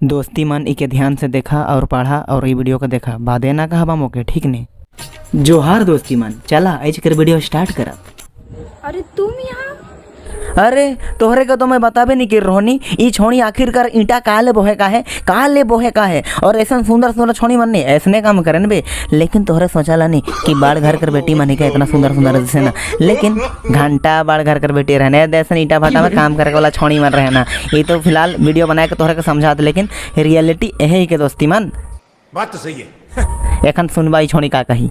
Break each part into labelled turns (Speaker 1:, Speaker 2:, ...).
Speaker 1: दोस्ती मन, इके ध्यान से देखा और पढ़ा और ई वीडियो को देखा, बादे ना कहबा मोके, ठीक नहीं? जोहार दोस्ती मन, चला आज कर वीडियो स्टार्ट करब।
Speaker 2: अरे, तुम यहाँ?
Speaker 1: अरे, तोहरे के तो मैं बताबे नहीं कि रोहनी, ई छोड़ी आखिरकार ईंटा का ले बोहे का है, का ले बोहे का है? और ऐसा सुंदर सुंदर छोड़ी मन नहीं ऐसने काम करेन बे। लेकिन तोहरे सोचला नहीं कि बाढ़ घर कर बेटी मन के इतना सुंदर सुंदर जैसे ना, लेकिन घंटा बाढ़ घर कर बेटी रहने दे, ऐसा ईंटा भाटा में काम करे वाला छोड़ी मन रहना। ये तो फिलहाल वीडियो बनाए के तोहरे के समझा दे, लेकिन रियलिटी यही के दोस्ती मन।
Speaker 3: बात तो सही है।
Speaker 1: एखन सुनबा ई छोड़ी का कही।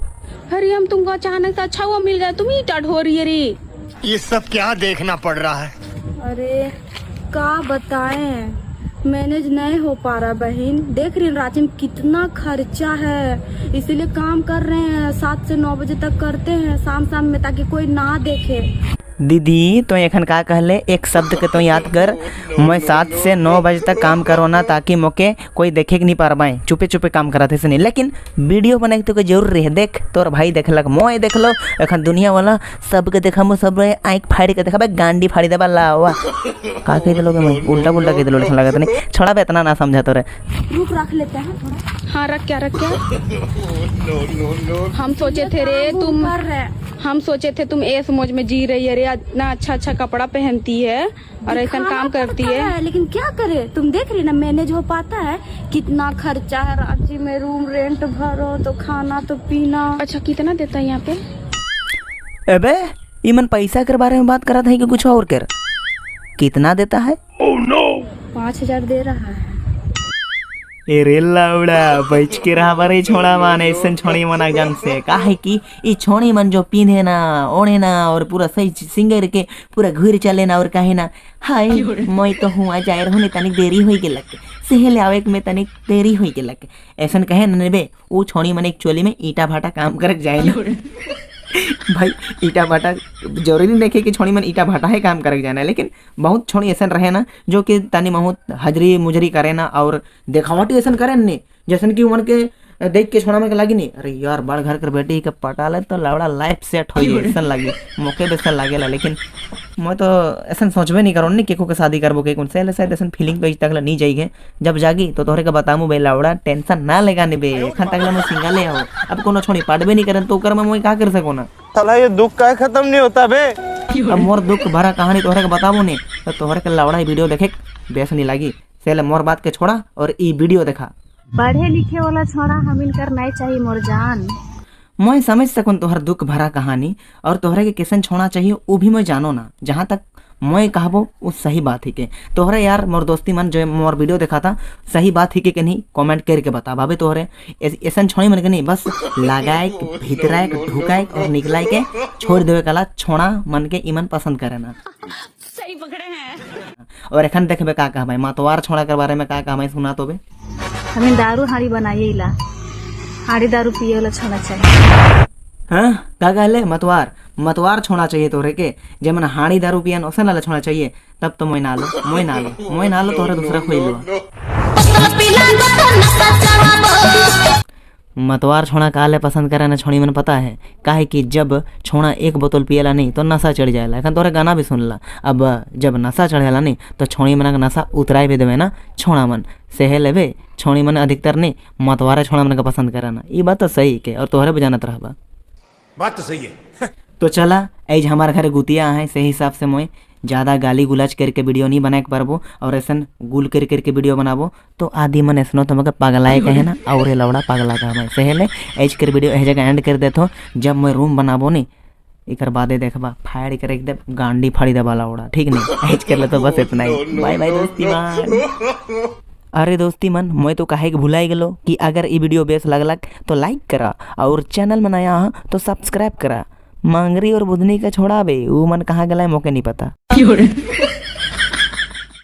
Speaker 2: अरे, हम तुमको अचानक से, अच्छा हुआ मिल गया। तुम ईटा ढो रही है रे?
Speaker 4: ये सब क्या देखना पड़ रहा है?
Speaker 2: अरे, का बताएं, मैनेज नहीं हो पा रहा बहन। देख रही हैं रांची में कितना खर्चा है, इसीलिए काम कर रहे हैं। 7 से 9 बजे तक करते हैं शाम शाम में, ताकि कोई ना देखे।
Speaker 1: दीदी, तो एखन का कहले? एक शब्द के तो याद कर। मैं 7 से 9 बजे तक काम करो ना, ताकि मोके कोई देखे के नहीं पार पाए। चुपे चुपे काम करत है से नहीं, लेकिन वीडियो बनाए के तो कोई जरूरी है। देख, तोर भाई देखलक, मोय देख लो, एखन दुनिया वाला सबके देखा, सब आँख फाड़ी के देखा, गांडी फाड़ी देबा। लावा का कह दिलो मैं? उल्टा पुल्टा कह दिलो लागत नहीं। छोड़ा बे, इतना ना समझा तोरे।
Speaker 2: रुक, रख लेते हैं थोड़ा। हाँ, रख क्या, रख क्या। हम सोचे थे रे तुम कर रहे। हम सोचे थे तुम ऐस मौज में जी रही है रे, इतना अच्छा अच्छा कपड़ा पहनती है और ऐसा काम करती है। लेकिन क्या करे, तुम देख रही ना, मैनेज हो पाता है? कितना खर्चा है रांची में, रूम रेंट भरो तो खाना तो पीना। अच्छा, कितना देता है यहाँ पे?
Speaker 1: अबे, इमन पैसा के बारे में बात करत है कि कुछ और कर? कितना देता है?
Speaker 2: 5,000 दे रहा है।
Speaker 1: अरे लावड़ा, बच के रहा बारे छोड़ा मन, ऐसन छोड़ी मना जान से। काहे कि ई छोड़ी मन जो पीने ना, ओढ़े ना और पूरा सही सिंगर के पूरा घूर चले ना और काहे ना, हाय, मैं तो हुआ जाए रहो ने, तनिक देरी होई गेलक, सहले आवे में तनिक देरी होई गेलक, ऐसन कहे न बे। वो छोड़ी मन एक्चुअली में ईटा भाटा काम करक जाए ना भाई। ईटा भाटा जरूरी नहीं देखे कि छोड़ी मन ईटा भाटा ही काम करे जाना है, लेकिन बहुत छोड़ी ऐसा रहे ना जो कि तनी बहुत हजरी मुजरी करे ना और देखावटी ऐसा करे नहीं, जैसन कि मन के देख के छोड़ा मन के लगी नहीं, अरे यार, बड़ घर कर बेटी के पटा ले तो लवड़ा लाइफ सेट हो जाए, ऐसा लगे मौके बेसन लागेला। लेकिन मैं तो ऐसा सोचबे नहीं करो नहीं केको के शादी करबो के से, शायद ऐसा फीलिंग तो तक नहीं जाएगी। जब जागी तो तोहरे के बतामू बे लवड़ा, टेंशन ना लेगा नहीं बे। एखन तक मैं सिंगल हो। अब कोनो छोड़ी पाटबे नहीं करन तो ओकर में मैं का कर सको ना?
Speaker 5: साला, ये दुख का खत्म नहीं होता बे।
Speaker 1: अब मोर दुख भरा कहानी तोहरे के बताबो नहीं तो तोहरे के लवड़ा वीडियो देखे बेस नहीं लागी। सेले मोर बात के छोड़ा और ई वीडियो देखा।
Speaker 6: पढ़े लिखे वाला छोड़ा हमिन कर नहीं चाहिए मोर जान।
Speaker 1: मैं समझ सकून तोहर दुख भरा कहानी और तोहरे के कैसन छोड़ा चाहिए, वो भी मैं जानो ना। जहाँ तक मैं कहबो, वो सही बात ही के तोहरे। यार, मोर दोस्ती मन जो मोर वीडियो देखा था, सही बात ही के नहीं, कमेंट करके बता भाभी। तोहरे ऐसन छोड़ी मन के नहीं, बस लगाए, भीतराए, ढुकाए और निकलाए के छोड़ देवे कला छोड़ा मन के इमन पसंद करे ना।
Speaker 2: सही पकड़े हैं।
Speaker 1: और एखन देखबे का कहबे, मतवार छोड़ा के बारे में का कहबे, सुना तो बे।
Speaker 6: हमें दारू हाड़ी बनाइए ला, हाड़ी दारू पिए वाला छोड़ा चाहिए।
Speaker 1: हाँ, का कहले? मतवार, मतवार छोड़ा चाहिए तोहरे के, जे मन हाड़ी दारू पियन ओसन वाला छोड़ा चाहिए? तब तो मोय ना लो, मोय ना लो, मोय ना लो, तोहरे दूसरा खोई लो। मतवार छोड़ा का ले पसंद करे ना छोड़ी मन, पता है? काहे कि जब छोड़ा एक बोतल पियला नहीं तो नशा चढ़ जाएला। एखन तोहरे गाना भी सुनला। अब जब नशा चढ़ेला नहीं तो छोड़ी मन का नशा उतराई भी देवे ना छोड़ा मन। सेहे लेबे छोड़ी मन अधिकतर नहीं मतवारा छोड़ा मन का पसंद करे ना। ये बात तो सही के और तोहरे भी जानत रहबा।
Speaker 3: बात तो सही है।
Speaker 1: तो चला, ऐज हमारे घर गुतिया है, सही हिसाब से मोय ज़्यादा गाली गुलाज करके वीडियो नहीं बनाए के पारबो और ऐसन गुल कर करके वीडियो बनाबो तो आदि मन ऐसनो तो मके पागलाए कहे ना और लवड़ा पागला कह। सहेले ऐज कर वीडियो एह जगह एंड कर देतो। जब मैं रूम बनाबो नहीं, एकर बादे देखबा, फाड़ कर एकदम गांडी फाड़ी देबा लवड़ा, ठीक नहीं? ऐज कर ले तो बस इतना ही। बाय बाय दोस्ती मन। अरे दोस्ती मन, मैं तो काहे के भुलाई गेलो कि अगर ई वीडियो बेस लगलक तो लाइक करा और चैनल में नया हो तो सब्सक्राइब करा। मांगरी और बुधनी का छोड़ा बे, वो मन कहाँ गला है मोके नहीं पता।